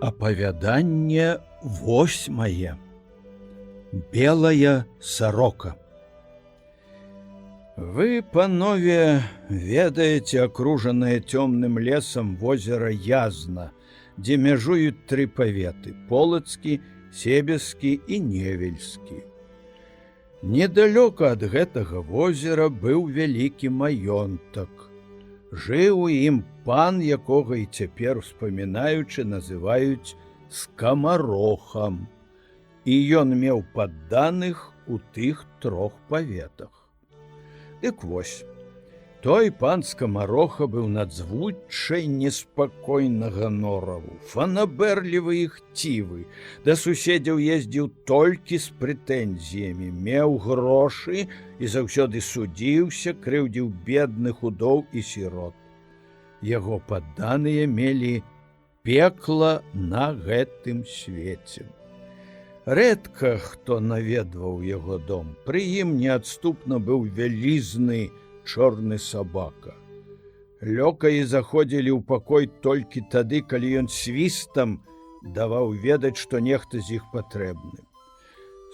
Апавяданне восьмае. Белая сарока. Вы, панове, ведаеце акружанае цёмным лесам возера Язна, дзе мяжуюць тры паветы: Полацкі, Себескі і Невельскі. Недалёка ад гэтага возера быў вялікі маёнтак. Жыў у ім пан, якога і цяпер, успамінаючы, называюць Скамарохам. І ён меў падданых у тых трох паветах. Дык вось, той пан Скамароха быў надзвычай неспакойнага нораву, фанабэрлівы і хцівы, да суседзяў ездзіў толькі з прэтэнзіямі, меў грошы і заўсёды судзіўся, крыўдзіў бедных удоў і сірот. Яго падданыя мелі пекла на гэтым свеце. Рэдка хто наведваў яго дом. Пры ім неадступна быў вялізны чорны сабака. Лёкаі заходзілі ў пакой толькі тады, калі ён свістам даваў ведаць, што нехта з іх патрэбны.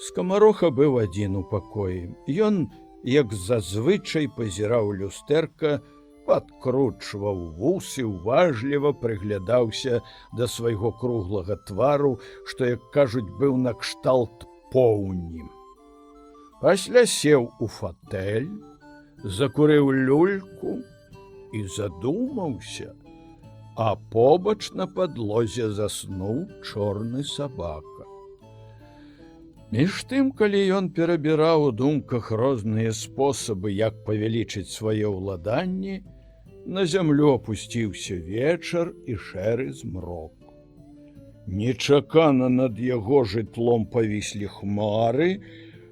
Скамароха быў адзін у пакоі. Ён, як зазвычай, пазіраў люстэрка, падкручваў вусы, уважліва прыглядаўся да свайго круглага твару, што, як кажуць, быў накшталт поўні. Пасля сеў у фатэль, закурыў люльку і задумаўся, а побач на падлозе заснуў чорны сабака. Між тым, калі ён перабіраў у думках розныя спосабы, як павялічыць свае ўладанні, на зямлю опусціўся вечар і шэры змрок. Нечакана над яго жытлом павіслі хмары,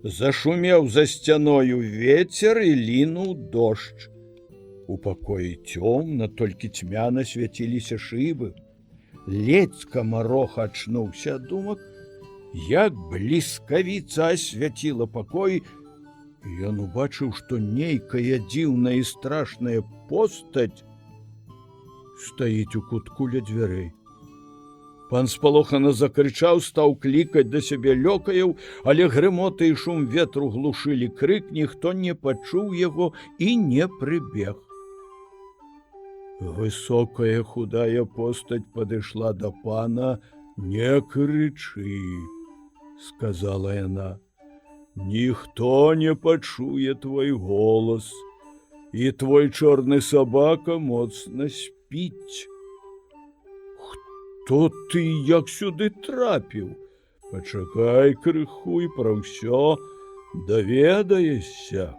зашумеў за сцяною ветер і лінуў дождж. У пакоі цёмна, толькі цьмяна свяціліся шыбы. Ледзь Скамароха ачнуўся ад думак, як бліскавіца асвяціла пакой, ён убачыў, што нейкая дзіўная і страшная постаць стаіць у кутку ля дзвярэй. Пан спалохана закрычаў, стаў клікаць да сябе лёкаяў, але грымоты і шум ветру глушылі крык, ніхто не пачуў яго і не прыбег. Высокая худая постаць падышла да пана: «Не крычы, — сказала яна. Ніхто не пачуе твой голас, і твой чорны сабака моцна спіць». «Хто ты, як сюды трапіў?» «Пачакай крыху, і пра ўсё даведаешся».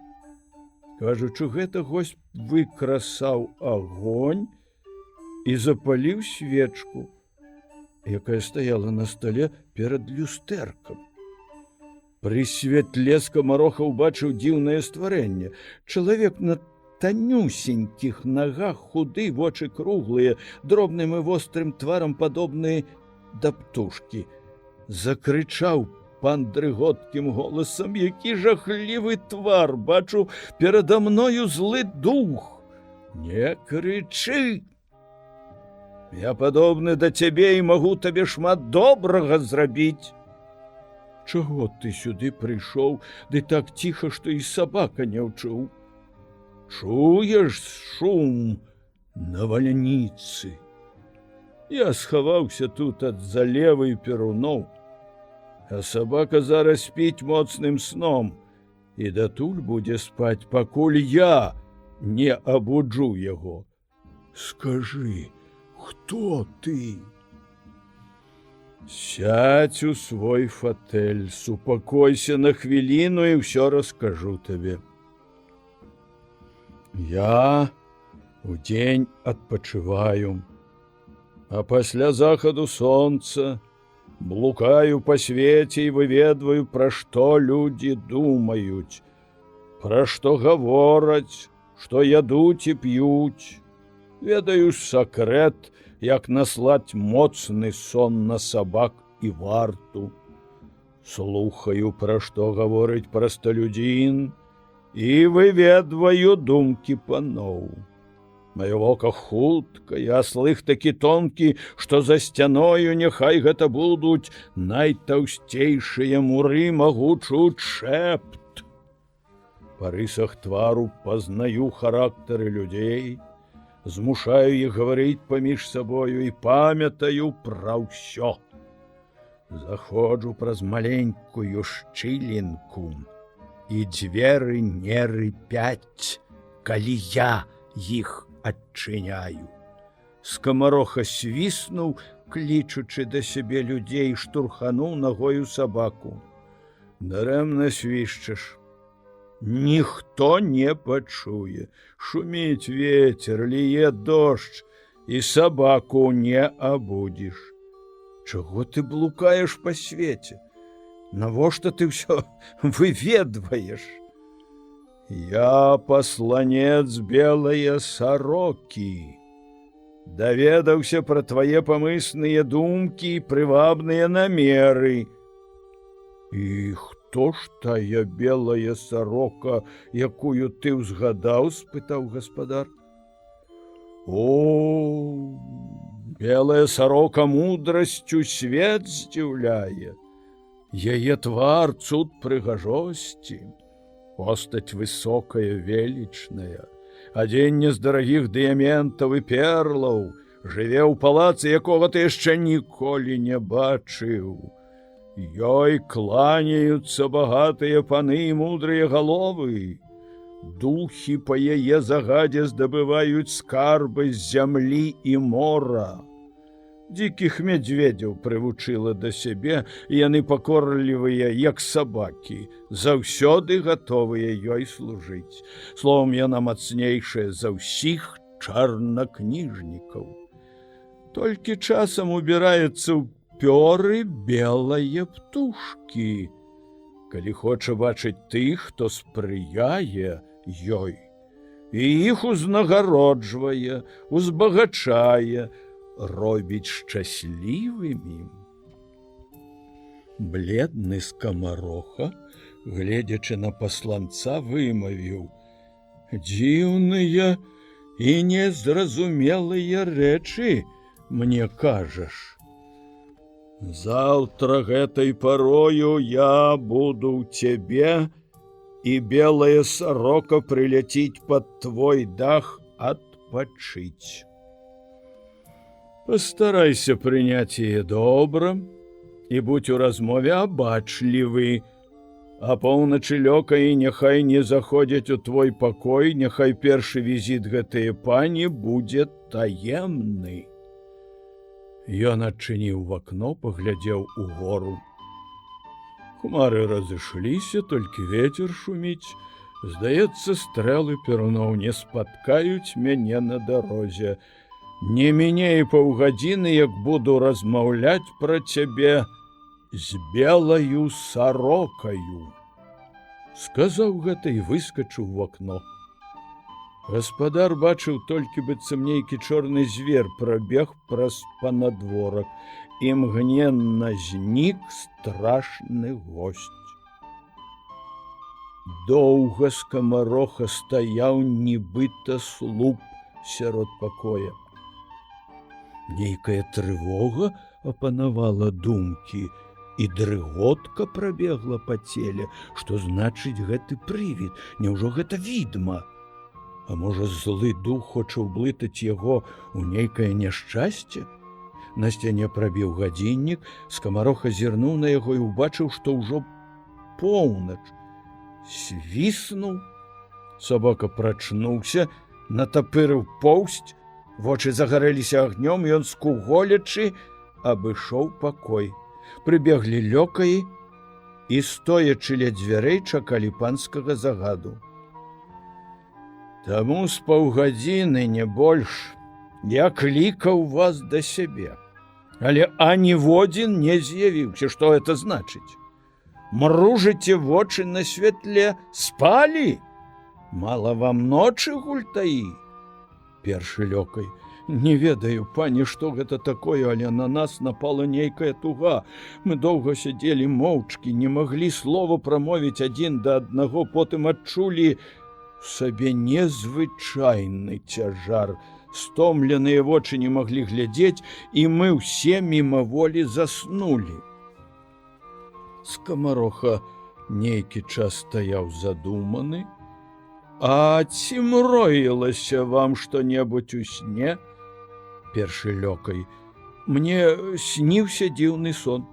Кажучы гэта, госць выкрасаў агонь і запаліў свечку, якая стаяла на стале перад люстэркам. Пры святле Скамароха ўбачыў дзіўнае стварэнне. Чалавек на танюсенькіх нагах, худы, вочы круглыя, дробным і вострым тварам падобны да птушкі. Закрычаў пан дрыготкім голасам: «Які жахлівы твар! Бачу, перада мною злы дух». «Не крычы! Я падобны да цябе і магу табе шмат добрага зрабіць. Чаго ты сюды прыйшоў, ды так ціха, што і сабака не ўчуў? Чуеш шум навальніцы? Я схаваўся тут ад залевы і перуноў, а сабака зараз спіць моцным сном і датуль будзе спаць, пакуль я не абуджу яго. Скажы, хто ты? Сядь у свой фатэль, супакойся на хвіліну, і ўсё раскажу табе. Я удзень адпачываю, а пасля захаду сонца блукаю па свеце і выведваю, пра што людзі думаюць, пра што гавораць, што ядуць і п'юць. Ведаю сакрэт, як наслаць моцны сон на сабак і варту. Слухаю, пра што гаворыць прасталюдзін, і выведваю думкі паноў. Маё вока хуткае, а слых такі тонкі, што за сцяною, няхай гэта будуць найтаўсцейшыя муры, магу чуць шэпт. Па рысах твару пазнаю характары людзей, змушаю іх гаварыць паміж сабою і памятаю пра ўсё. Заходжу праз маленькую шчылінку, і дзверы не рыпяць, калі я іх адчыняю. Скамароха свіснуў, клічучы да сябе людзей, штурхануў нагою сабаку. Дарэмна свішчаш. Ніхто не пачуе. Шуміць ветер, ліе дождж, і сабаку не абудзіш. Чаго ты блукаеш па свеце? Навошта ты ўсё выведваеш? Я пасланец белае сарокі. Даведаўся пра твае памысныя думкі і прывабныя намеры. І хто ж тая белая сарока, якую ты ўзгадаў? — спытаў гаспадар. О, белая сарока мудрасцю свет здзіўляе. Яе твар цуд прыгажосці, постаць высокая, велічная, адзенне з дарагіх дыяментаў і перлаў, жыве ў палацы, якога ты яшчэ ніколі не бачыў. Ёй кланяюцца багатыя паны і мудрыя галовы. Духі па яе загадзе здабываюць скарбы з зямлі і мора. Дзікіх мядзведзяў прывучыла да сябе, і яны пакорлівыя, як сабакі, заўсёды гатовыя ёй служыць. Словом, яна мацнейшая за ўсіх чарнакніжнікаў. Толькі часам убіраецца ў пёры белае птушкі, калі хоча бачыць тых, хто спрыяе ёй, і іх узнагароджвае, узбагачае, робіць шчаслівымі. Бледны скамароха, гледзячы на пасланца, вымавіў: « Дзіўныя і незразумелыя рэчы мне кажаш. Заўтра гэтай парою я буду ў цябе, і белая сарока прыляціць пад твой дах адпачыць. Пастарайся прыняць яе добра і будь у размове абачлівы. А поўначы лёкаі няхай не заходзяць у твой пакой, няхай першы візіт гэтыя пані будзе таемны. Ён адчыніў вакно, паглядзеў у гору. Хмары разышліся, толькі ветер шуміць. Здаецца, стрэлы перуноў не спаткаюць мяне на дарозе. Не міне і паўгадзіны, як буду размаўляць пра цябе з белаю сарокаю. Сказаў гэта і выскачыў в акно. Гаспадар бачыў толькі, быццам нейкі чорны звер прабег праз панадворак, імгненна знік страшны госць. Доўга скамароха стаяў, нібыта слуп, сярод пакоя. Нейкая трывога апанавала думкі, і дрыготка прабегла па целе, што значыць гэты прывід, няўжо гэта відма? А можа, злы дух хоча ўблытаць яго ў нейкае няшчасце? На сцяне прабіў гадзіннік, скамароха зірнуў на яго і ўбачыў, што ўжо поўнач. Свіснуў. Сабака прачнуўся, натапырыў поўсць, вочы загарэліся агнём, ён, скуголячы, абышоў пакой. Прыбеглі лёкаі і, стоячы ля дзвярэй, чакалі панскага загаду. Таму з паўгадзіны, не больш, я клікаў вас да сябе. Але аніводзін не з'явіўся, што это значыць? Мружыце вочы на святле, спалі? Мала вам ночы, гультаі? Першы лёкай: Не ведаю, пані, што гэта такое, але на нас напала нейкая туга. Мы доўга сядзелі моўчкі, не маглі слова прамовіць адзін да аднаго, потым адчулі сабе незвычайны цяжар. Стомленыя вочы не маглі глядзець, і мы ўсе мімаволі заснулі. Скамароха нейкі час стаяў задуманы. А ці мроілася вам што-небудзь у сне? Першы лёкай. Мне сніўся дзіўны сон.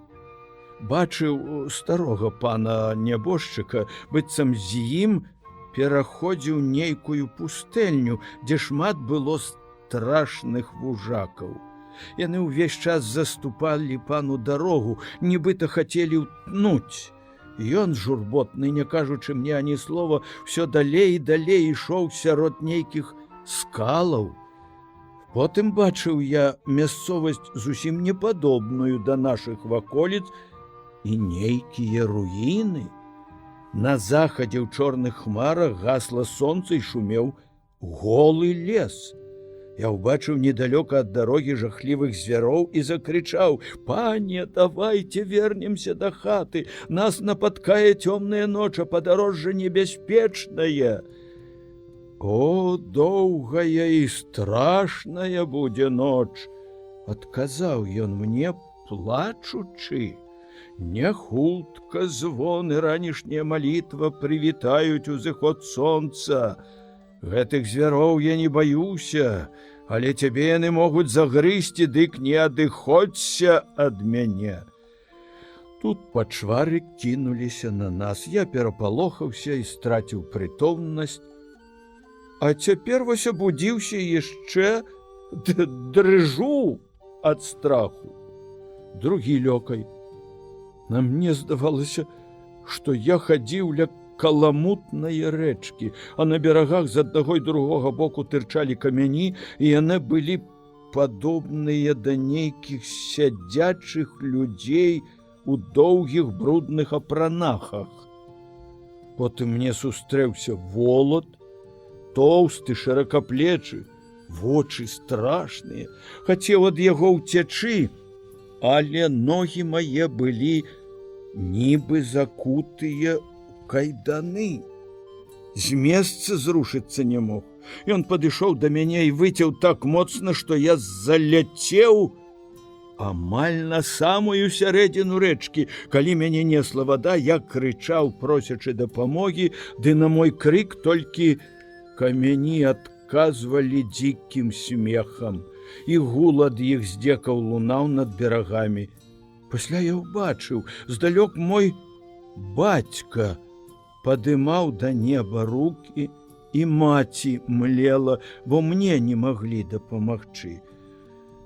Бачыў старога пана нябожчыка, быццам з ім пераходзіў нейкую пустэльню, дзе шмат было страшных вужакаў. Яны ўвесь час заступалі пану дарогу, нібыта хацелі ўтнуць. Ён журботны, не кажучы мне ані слова, ўсё далей і далей ішоў сярод нейкіх скалаў. Потым бачыў я мясцовасць зусім непадобную да нашых ваколіц і нейкія руіны. На захадзе ў чорных хмарах гасла сонца і шумеў голы лес. Я ўбачыў недалёка ад дарогі жахлівых звяроў і закрычаў: « Пане, давайте вернемся да хаты, нас напаткае цёмная ноч, а падарожжа небяспечнае. О, доўгая і страшная будзе ноч, адказаў ён мне, плачучы. Не хутка звон і ранішняя малітва прывітаюць узыход сонца. Гэтых звяроў я не баюся, але цябе яны могуць загрызці, дык не адыходзься ад мяне. Тут пачвары кінуліся на нас. Я перапалохаўся і страціў прытомнасць. А цяпер вось абудзіўся і яшчэ дрыжу ад страху. Другі лёкай. На мне здавалася, што я хадзіў ля каламутнае рэчкі, а на берагах з аднаго і другога боку тырчалі камяні, і яны былі падобныя да нейкіх сядзячых людзей у доўгіх брудных апранахах. Потым мне сустрэўся волат, тоўсты, шыракаплечы, вочы страшныя, хацеў ад яго ўцячы, але ногі мае былі нібы закутыя ў кайданы. З месца зрушыцца не мог. Ён падышоў да мяне і выцяў так моцна, што я заляцеў амаль на самую сярэдзіну рэчкі. Калі мяне несла вада, я крычаў, просячы дапамогі, ды на мой крык толькі камяні адказвалі дзікім смехам, і гул ад іх здзекаў лунаў над берагамі. Пасля я ўбачыў, здалёк мой бацька падымаў да неба рукі, і маці млела, бо мне не маглі дапамагчы.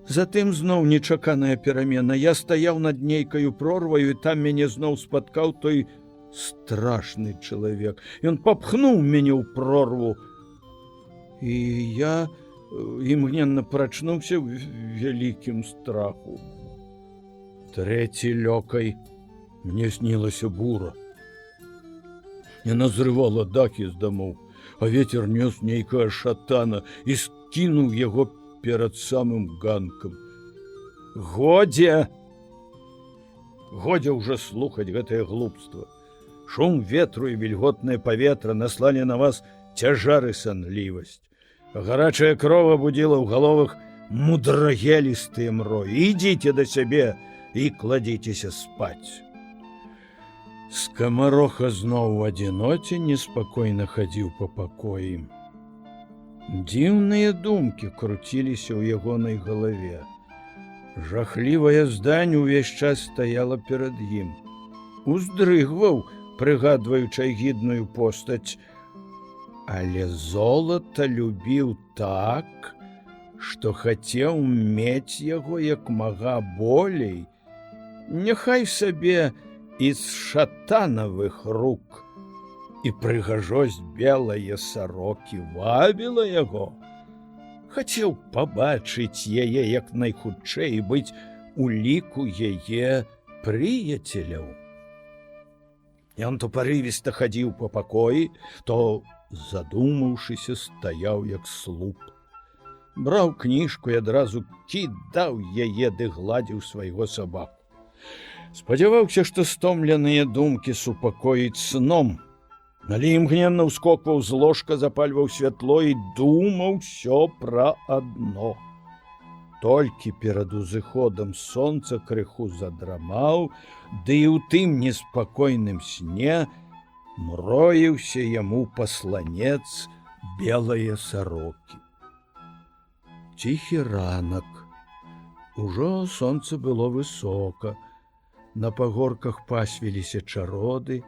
Затым зноў нечаканая перамена. Я стаяў над нейкаю прорваю, і там мяне зноў спаткаў той страшны чалавек. Ён папхнуў мяне ў прорву. І я імгненна прачнуўся ў вялікім страху. Трэці лёкай. Мне снілася бура. Яна зрывала дахі з дамоў, а ветер нёс нейкага шатана і скінуў яго перад самым ганкам. Годзе! Годзе ўжо слухаць гэтае глупства. Шум ветру і вільготнае паветра наслалі на вас цяжар і санлівасць. Гарачая крова будзіла ў галовах мудрагелістыя мроі. Ідзіце да сябе і кладзіцеся спаць. Скамароха зноў у адзіноце неспакойна хадзіў па пакоі. Дзіўныя думкі круціліся ў ягонай галаве. Жахлівая здань увесь час стаяла перад ім. Уздрыгваў, прыгадваючы агідную постаць, але золата любіў так, што хацеў мець яго як мага болей, няхай сабе і з шатанавых рук. І прыгажосць белае сарокі вабіла яго. Хацеў пабачыць яе як найхутчэй і быць у ліку яе прыяцеляў. Ён то парывіста хадзіў па пакоі, то, задумаўшыся, стаяў як слуп. Браў кніжку і адразу кідаў яе ды гладзіў свайго сабаку. Спадзяваўся, што стомленыя думкі супакоіць сном. Алі імгненна ўскокваў з ложка, запальваў святло і думаў усё пра адно. Толькі перад узыходам сонца крыху задрамаў, ды і ў тым неспакойным сне мроіўся яму пасланец белае сарокі. Ціхі ранак. Ужо сонца было высока. На пагорках пасвіліся чароды,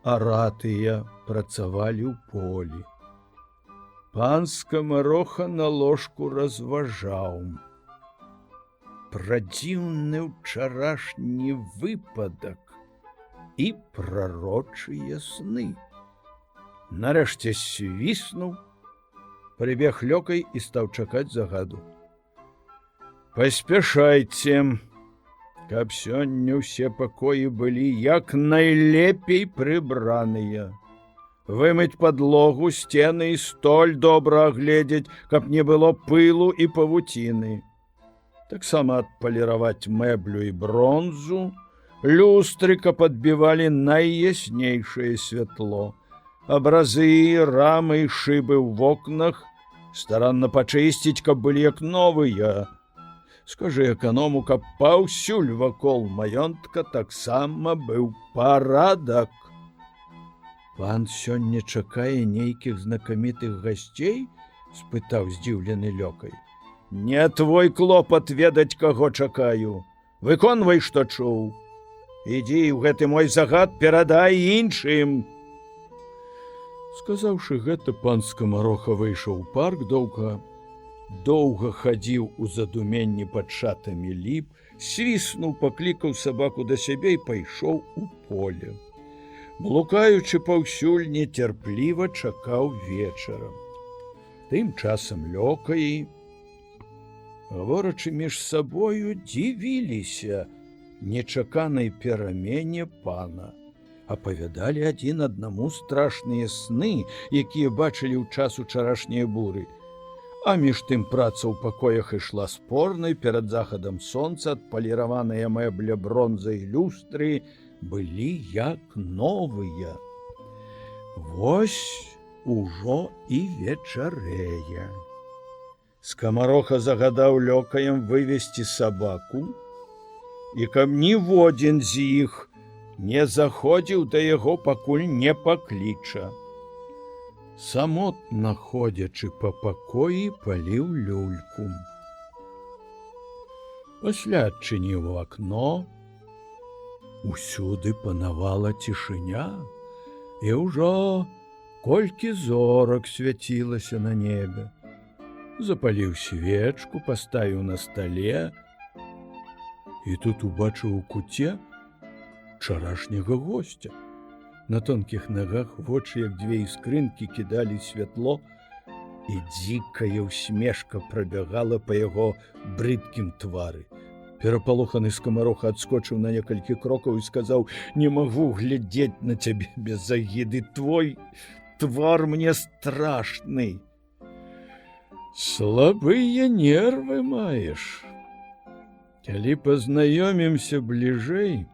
аратыя працавалі ў полі. Пан Скамароха на ложку разважаў пра дзіўны ўчарашні выпадак і прарочыя сны. Нарэшце свіснуў, прыбег лёкай і стаў чакаць загаду. Паспяшайце, каб сёння ўсе пакоі былі як найлепей прыбраныя. Вымыць падлогу, сцены і столь, добра агледзець, каб не было пылу і павуціны. Таксама адпаліраваць мэблю і бронзу, люстры, каб адбівалі найяснейшае святло. Абразы, рамы і шыбы ў вокнах старанна пачысціць, каб былі як новыя. Скажы эканому, каб паўсюль вакол маёнтка таксама быў парадак. Пан сёння чакае нейкіх знакамітых гасцей? — спытаў здзіўлены лёкай. Не твой клопат ведаць, каго чакаю. Выконвай, што чуў. Ідзі ў гэты мой загад перадай іншым. Сказаўшы гэта, пан Скамароха выйшаў у парк, доўга доўга хадзіў у задуменні пад шатамі ліп, свіснуў, паклікаў сабаку да сябе і пайшоў у поле. Блукаючы паўсюль, нецярпліва чакаў вечара. Тым часам лёкаі, гаворачы між сабою, дзівіліся нечаканай перамене пана, апавядалі адзін аднаму страшныя сны, якія бачылі ў час учарашняй буры. А між тым праца ў пакоях ішла спорнай, перад захадам сонца адпаліраваная мэбля, бронза і люстры былі як новыя. Вось ужо і вечарэе. Скамароха загадаў лёкаям вывесці сабаку, і каб ніводзін з іх не заходзіў да яго, пакуль не пакліча. Самотна ходзячы па пакоі, паліў люльку. Пасля адчыніў акно, усюды панавала цішыня, і ўжо колькі зорак свяцілася на небе. Запаліў свечку, паставіў на стале і тут убачыў у куце чарашняга госця. На тонкіх нагах вочы, як дзве іскрынкі, кідалі святло, і дзікая усмешка прабягала па яго брыдкім твары. Перапалоханы Скамароха адскочыў на некалькі крокаў і сказаў: « Не магу глядзець на цябе без агіды, твой твар мне страшны. Слабыя нервы маеш. Калі пазнаёмімся бліжэй,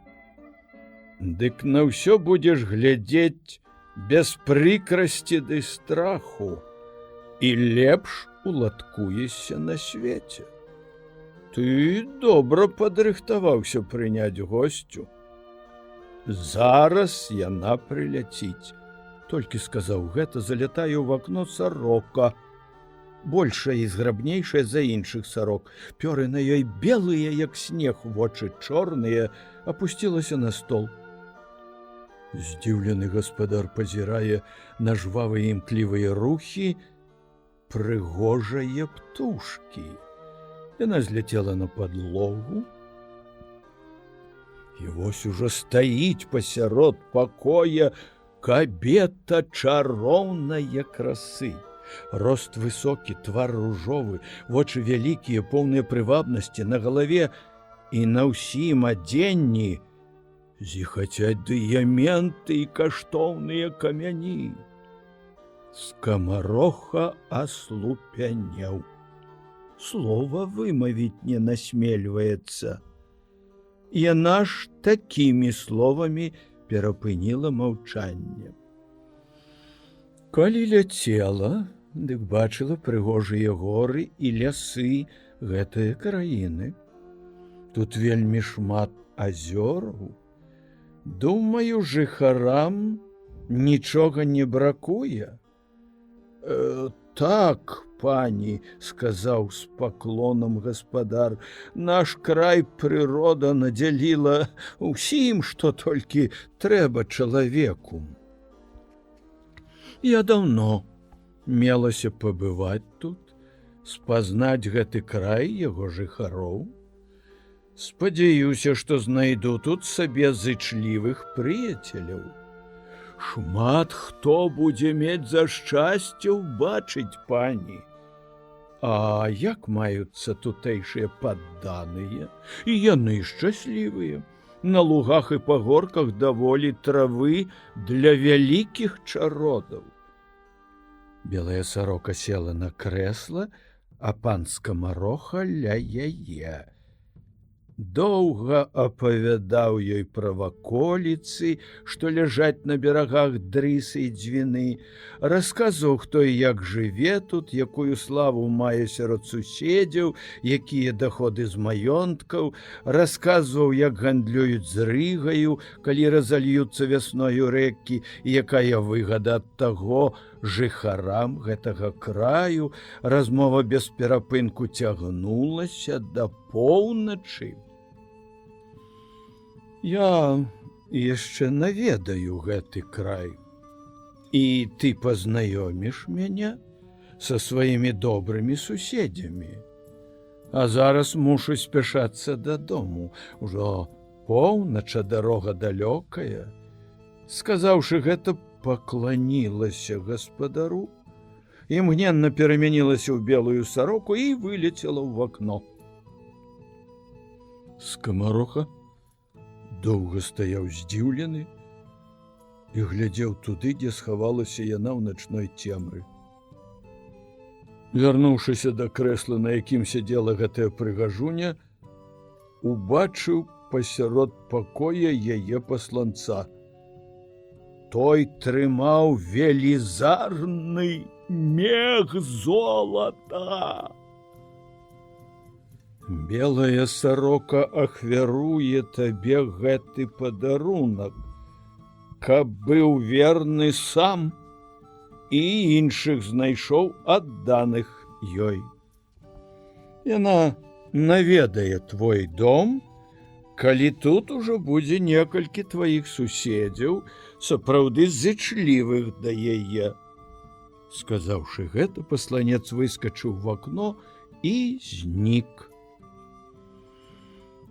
дык на ўсё будзеш глядзець без прыкрасці ды страху і лепш уладкуешся на свеце. Ты добра падрыхтаваўся прыняць госцю. Зараз яна прыляціць. Толькі сказаў гэта, залятае ў акно сарока, большая і зграбнейшая за іншых сарок. Пёры на ёй белыя, як снег, вочы чорныя, апусцілася на стол. Здзіўлены гаспадар пазірае на жвавыя імклівыя рухі прыгожае птушкі. Яна зляцела на падлогу і вось ужо стаіць пасярод пакоя кабета чароўнае красы. Рост высокі, твар ружовы, вочы вялікія, поўныя прывабнасці, на галаве і на ўсім адзенні зіхацяць дыяменты і каштоўныя камяні. Скамароха аслупянеў. Слова вымавіць не насмельваецца. Яна ж такімі словамі перапыніла маўчанне. Калі ляцела, дык бачыла прыгожыя горы і лясы гэтае краіны. Тут вельмі шмат азёраў. Думаю, жыхарам нічога не бракуе. Так, пані, сказаў з паклонам гаспадар, наш край прырода надзяліла ўсім, што толькі трэба чалавеку. Я даўно мелася пабываць тут, спазнаць гэты край, яго жыхароў. Спадзяюся, што знайду тут сабе зычлівых прыяцеляў. Шмат хто будзе мець за шчасце ўбачыць пані. А як маюцца тутэйшыя падданыя? І яны шчаслівыя. На лугах і пагорках даволі травы для вялікіх чародаў. Белая сарока села на крэсла, а пан Скамароха ля яе. Доўга апавядаў ёй пра ваколіцы, што ляжаць на берагах Дрысы і Дзвіны, расказваў, хто і як жыве тут, якую славу мае сярод суседзяў, якія даходы з маёнткаў, расказваў, як гандлююць з Рыгаю, калі разальюцца вясною рэкі, і якая выгада ад таго жыхарам гэтага краю. Размова без перапынку цягнулася да поўначы. Я яшчэ наведаю гэты край. І ты пазнаёміш мяне са сваімі добрымі суседзямі. А зараз мушу спяшацца дадому. Ужо поўнач, а дарога далёкая. Сказаўшы гэта, пакланілася гаспадару, імгненна перамянілася ў белую сароку і вылецела ў вакно. Скамароха доўга стаяў здзіўлены і глядзеў туды, дзе схавалася яна ў начной цемры. Вярнуўшыся да крэсла, на якім сядзела гэтая прыгажуня, убачыў пасярод пакоя яе пасланца. Той трымаў велізарны мех золата. Белая сарока ахвяруе табе гэты падарунак, каб быў верны сам і іншых знайшоў адданых ёй. Яна наведае твой дом, калі тут ужо будзе некалькі тваіх суседзяў, сапраўды зычлівых да яе. Сказаўшы гэта, пасланец выскачыў в акно і знік.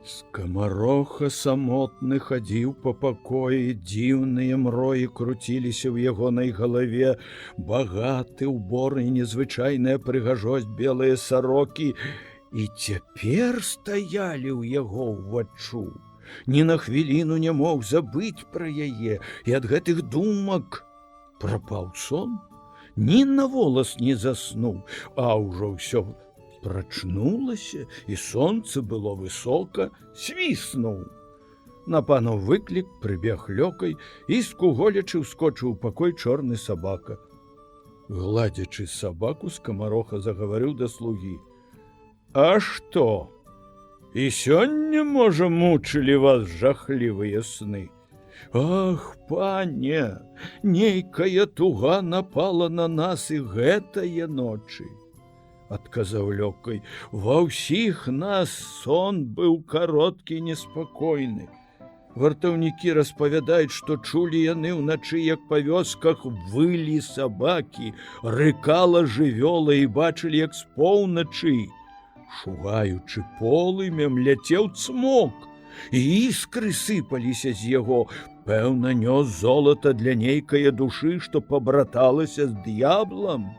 Скамароха самотны хадзіў па пакоі, дзіўныя мроі круціліся ў ягонай галаве, багаты убор і незвычайная прыгажосць белыя сарокі і цяпер стаялі ў яго ўваччу. Ні на хвіліну не мог забыць пра яе, і ад гэтых думак прапаў сон. Ні на волас не заснуў, а ўжо ўсё прачнулася, і сонца было высока, свіснуў. На панаў выклік прыбег лёкай і, скуголячы, ускочыў у пакой чорны сабака. Гладзячы сабаку, Скамароха загаварыў да слугі: « А што? І сёння, можа, мучылі вас жахлівыя сны? Ах, пане, нейкая туга напала на нас і гэтае ночы, адказаў лёкай. Ва ўсіх нас сон быў кароткі, неспакойны. Вартаўнікі распавядаюць, што чулі яны ўначы, як па вёсках вылі сабакі, рыкала жывёла, і бачылі, як з поўначы, шугаючы полымем, ляцеў цмок, і іскры сыпаліся з яго, пэўна, нёс золата для нейкае душы, што пабраталася з д'яблам.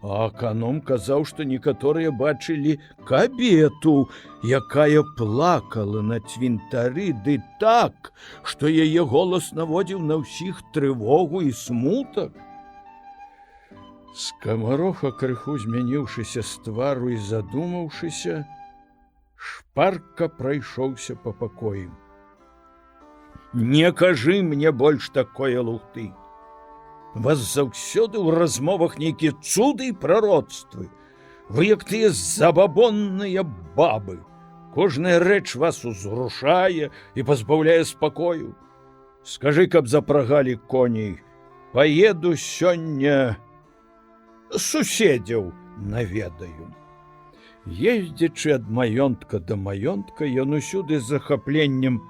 А аканом казаў, што некаторыя бачылі кабету, якая плакала на цвінтары ды так, што яе голас наводзіў на ўсіх трывогу і смутак. Скамароха, крыху змяніўшыся з твару і задумаўшыся, шпарка прайшоўся па пакоі. Не кажы мне больш такое лухты. Вас заўсёды ў размовах нейкія цуды і прароцтвы. Вы як тыя забабонныя бабы. Кожная рэч вас узрушае і пазбаўляе спакою. Скажы, каб запрагалі коней. Паеду сёння суседзяў наведаю. Ездзячы ад маёнтка да маёнтка, ён усюды з захапленнем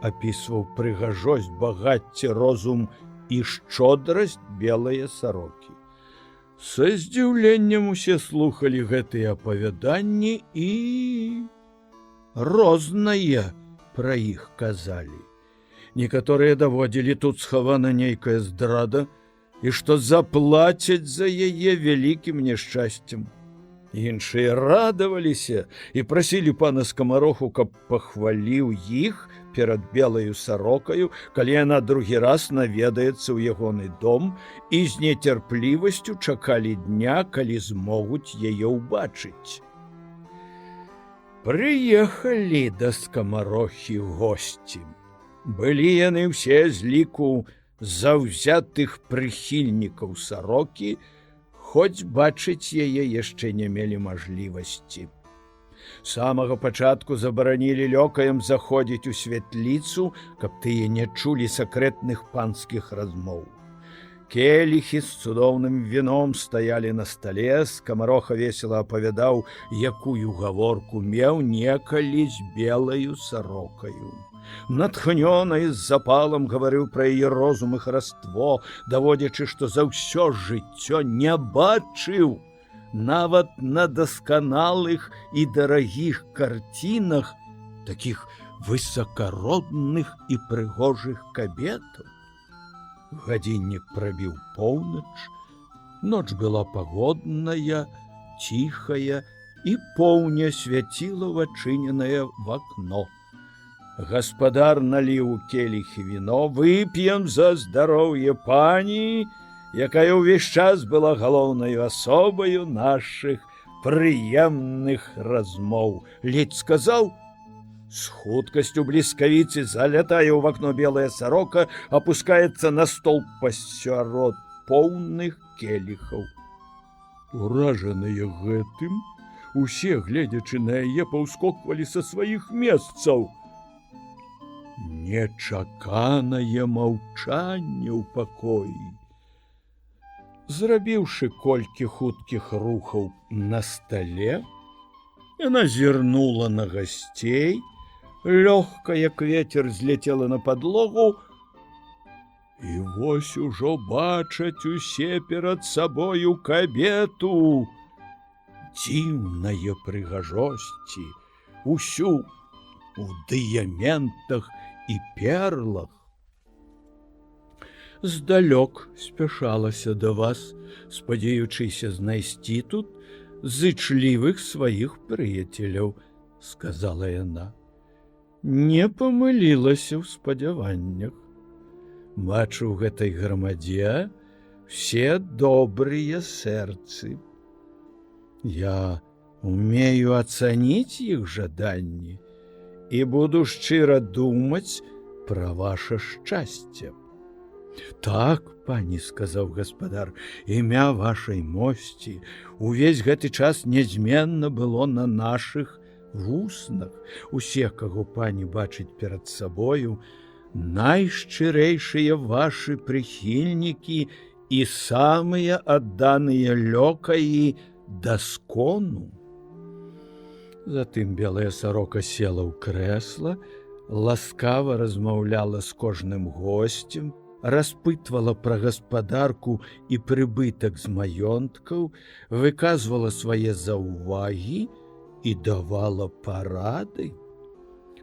апісваў прыгажосць, багацце, розум і шчодрасць Белыя Сарокі. Са здзіўленнем усе слухалі гэтыя апавяданні і рознае пра іх казалі. Некаторыя даводзілі: тут схавана нейкая здрада, і што заплацяць за яе вялікім няшчасцем. Іншыя радаваліся і прасілі пана Скамароху, каб пахваліў іх перад Белаю Сарокаю, калі яна другі раз наведаецца ў ягоны дом, і з нецярплівасцю чакалі дня, калі змогуць яе ўбачыць. Прыехалі да Скамарохі госці. Былі яны ўсе з ліку заўзятых прыхільнікаў сарокі, хоць бачыць яе яшчэ не мелі мажлівасці. Самага пачатку забаранілі лёкаям заходзіць у святліцу, каб тыя не чулі сакрэтных панскіх размоў. Келіхі з цудоўным віном стаялі на стале, Скамароха весела апавядаў, якую гаворку меў некалі з Белаю Сарокаю. Натхнёна і з запалам гаварыў пра яе розум і хараство, даводзячы, што за ўсё жыццё не бачыў нават на дасканалых і дарагіх карцінах такіх высакародных і прыгожых кабетаў. Гадзіннік прабіў поўнач, ноч была пагодная, ціхая, і поўня свяціла в адчыненае в акно. Гаспадар наліў у келіхі віно: «Вып'ем за здароўе пані, якая ўвесь час была галоўнаю асобаю нашых прыемных размоў». Ледзь сказаў, з хуткасцю бліскавіцы залятае ў вакно Белая Сарока, апускаецца на стол пасярод поўных келіхаў. Уражаныя гэтым, усе, гледзячы на яе, паўскоквалі са сваіх месцаў. Нечаканае маўчанне ў пакоі. Зрабіўшы колькі хуткіх рухаў на стале, яна зірнула на гасцей, лёгка, як ветер, зляцела на падлогу, і вось ужо бачаць усе перад сабою кабету дзіўнае прыгажосці, усю у дыяментах і перлах. «Здалёк спяшалася да вас, спадзеючыся знайсці тут зычлівых сваіх прыяцеляў, — сказала яна. Не памылілася ў спадзяваннях. Бачу, ў гэтай грамадзе все добрыя сэрцы. Я умею ацаніць іх жаданні і буду шчыра думаць пра ваше шчасце». «Так, пані, — сказаў гаспадар, — імя вашай мосці увесь гэты час нязменна было на нашых вуснах. Усе, каго пані бачыць перад сабою, найшчырэйшыя вашы прыхільнікі і самыя адданыя лёкаі даскону». Затым Белая Сарока села ў крэсла, ласкава размаўляла з кожным госцем, распытвала пра гаспадарку і прыбытак з маёнткаў, выказвала свае заўвагі і давала парады.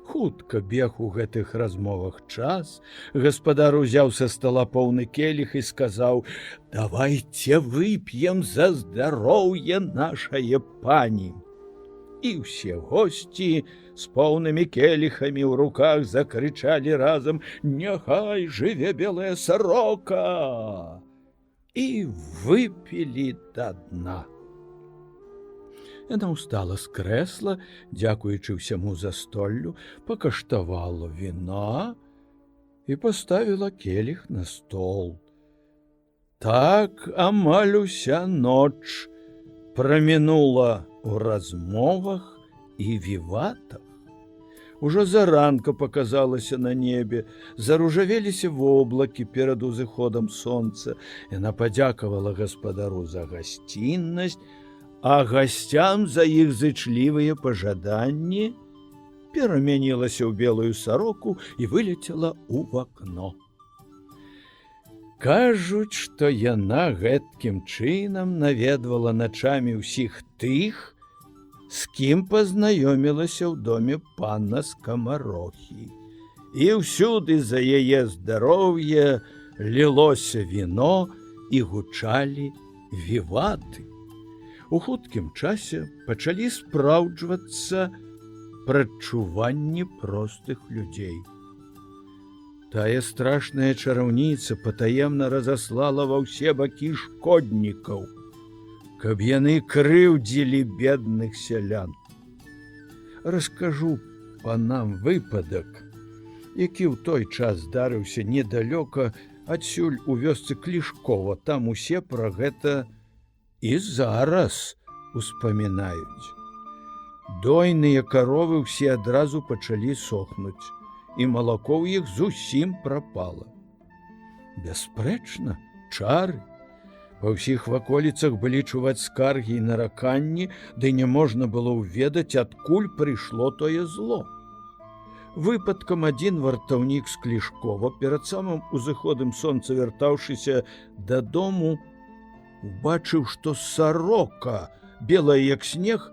Хутка бег у гэтых размовах час. Гаспадар узяў са стола поўны келіх і сказаў: «Давайте вып'ем за здароўе нашае пані». І ўсе госці з поўнымі келіхамі ў руках закрычалі разам: «Няхай жыве Белая Сарока!» І выпілі да дна. Яна ўстала з крэсла, дзякуючы ўсяму застоллю, пакаштавала віна і паставіла келіх на стол. Так амаль уся ноч прамінула ў размовах і віватах. Ужо заранка паказалася на небе, заружавеліся воблакі перад узыходам сонца. Яна падзякавала гаспадару за гасціннасць, а гасцям за іх зычлівыя пажаданні, перамянілася ў белую сароку і вылецела ў вакно. Кажуць, што яна гэткім чынам наведвала начамі ўсіх тых, з кім пазнаёмілася ў доме пана Скамарохі. І ўсюды за яе здароўе лілося віно і гучалі віваты. У хуткім часе пачалі спраўджвацца прадчуванні простых людзей. Тая страшная чараўніца патаемна разаслала ва ўсе бакі шкоднікаў, каб яны крыўдзілі бедных сялян. Раскажу панам выпадак, які ў той час здарыўся недалёка адсюль, у вёсцы Клішкова, там усе пра гэта і зараз успамінаюць. Дойныя каровы ўсе адразу пачалі сохнуць, і малако ў іх зусім прапала. Бясспрэчна, чары. Па ўсіх ваколіцах былі чуваць скаргі і нараканні, ды не можна было ўведаць, адкуль прыйшло тое зло. Выпадкам адзін вартаўнік з Клішкова, перад самым узыходам сонца вяртаўшыся дадому, убачыў, што сарока, белая як снег,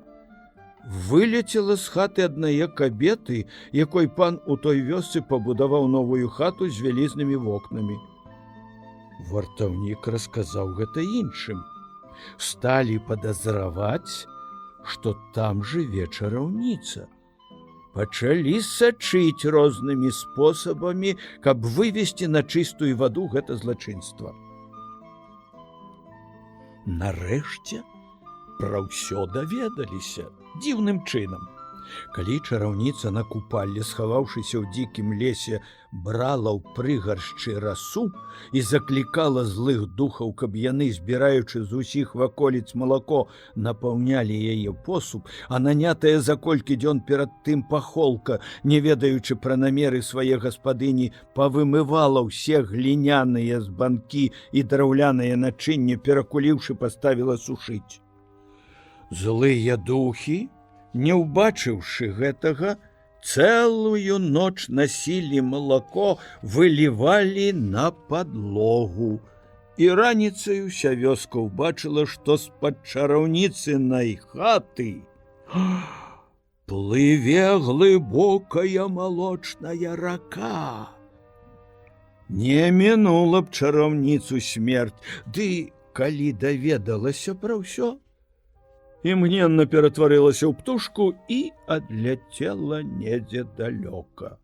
вылецела з хаты аднае кабеты, якой пан у той вёсцы пабудаваў новую хату з вялізнымі вокнамі. Вартаўнік расказаў гэта іншым. Сталі падазраваць, што там жыве чараўніца. Пачалі сачыць рознымі спосабамі, каб вывесці на чыстую ваду гэта злачынства. Нарэшце пра ўсё даведаліся дзіўным чынам. Калі чараўніца на Купалле, схаваўшыся ў дзікім лесе, брала ў прыгаршчы расу і заклікала злых духаў, каб яны, збіраючы з усіх ваколіц малако, напаўнялі яе посуд, а нанятая за колькі дзён перад тым пахолка, не ведаючы пра намеры свае гаспадыні, павымывала ўсе гліняныя збанкі і драўляныя начынні, перакуліўшы, паставіла сушыць. Злыя духі, не ўбачыўшы гэтага, цэлую ноч насілі малако, вылівалі на падлогу. І раніцай уся вёска ўбачыла, што з-пад чараўніцынай хаты плыве глыбокая малочная рака. Не мінула б чараўніцу смерць, ды калі даведалася пра ўсё, імгненна ператварылася ў птушку і адляцела недзе далёка.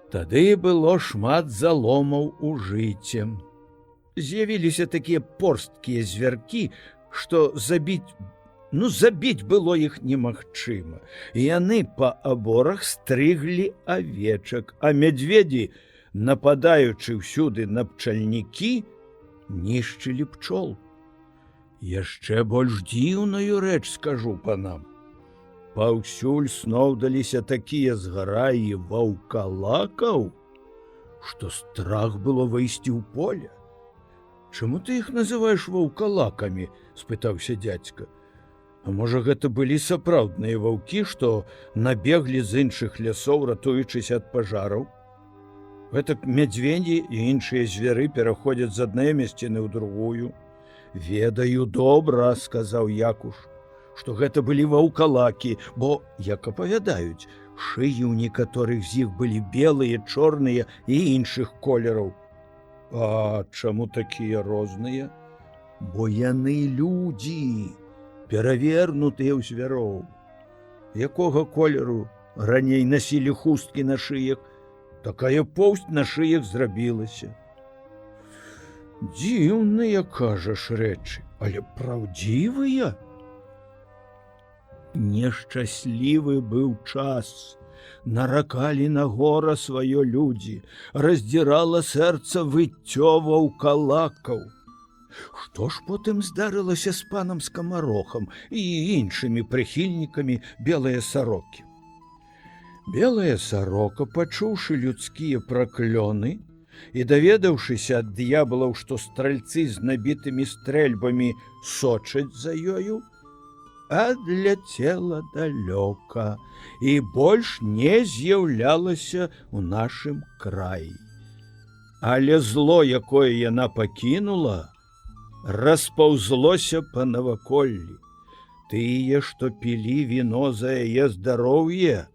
Тады было шмат заломаў у жыце. З'явіліся такія порсткія звяркі, што забіць, ну, забіць было іх немагчыма. Яны па аборах стрыглі авечак, а мядзведзі, нападаючы ўсюды на пчальнікі, нішчылі пчол. Яшчэ больш дзіўную рэч скажу панам. Паўсюль сноўдаліся такія зграі ваўкалакаў, што страх было выйсці ў поле. «Чаму ты іх называеш ваўкалакамі?» — спытаўся дзядзька. «А можа, гэта былі сапраўдныя ваўкі, што набеглі з іншых лясоў, ратуючыся ад пажараў? Гэтак мядзведзі і іншыя звяры пераходзяць з адной мясціны ў другую». «Ведаю добра, — сказаў Якуш, — што гэта былі ваўкалакі, бо, як апавядаюць, шыі ў некаторых з іх былі белыя, чорныя і іншых колераў». «А чаму такія розныя?» «Бо яны людзі, перавернутыя ў звяроў. Якога колеру раней насілі хусткі на шыях, такая поўсць на шыях зрабілася». «Дзіўныя, кажаш, рэчы, але праўдзівыя». Нешчаслівы быў час. Наракалі на гора сваё людзі, раздзірала сэрца выццё ваўкалакаў. Што ж потым здарылася з панам Скамарохам і іншымі прыхільнікамі Белыя Сарокі? Белая Сарока, пачуўшы людскія праклёны і даведаўшыся ад д'яблаў, што стральцы з набітымі стрэльбамі сочаць за ёю, адляцела далёка і больш не з'яўлялася ў нашым краі. Але зло, якое яна пакінула, распаўзлося па наваколлі. Тыя, што пілі віно за яе здароўе,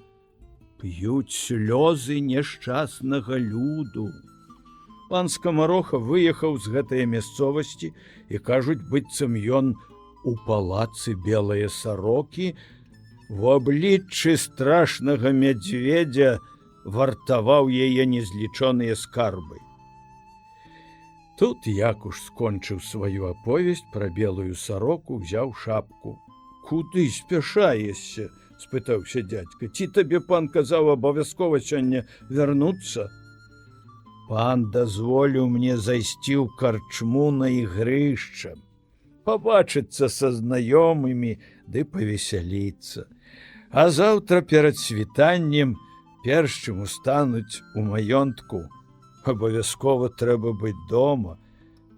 п'юць слёзы няшчаснага люду. Пан Скамароха выехаў з гэтае мясцовасці і, кажуць, быццам ён у палацы Белыя Сарокі в абліччы страшнага мядзведзя вартаваў яе незлічоныя скарбы. Тут Якуш скончыў сваю аповесць пра Белую Сароку, взяў шапку. «Куды спяшаешся?» — спытаўся дядька. «Ці табе пан казаў абавязкова сёння вярнуцца?» «Пан дазволіў мне зайсці ў карчму на ігрышча, пабачыцца са знаёмымі ды павесяліцца. А заўтра перад світаннем, перш чым устануць у маёнтку, абавязкова трэба быць дома.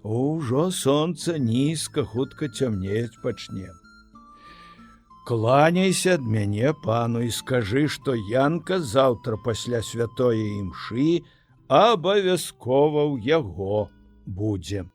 Ужо сонца нізка, хутка цямнець пачне. Кланяйся ад мяне пану і скажы, што Янка заўтра пасля святое імшы абавязкова ў яго будзе».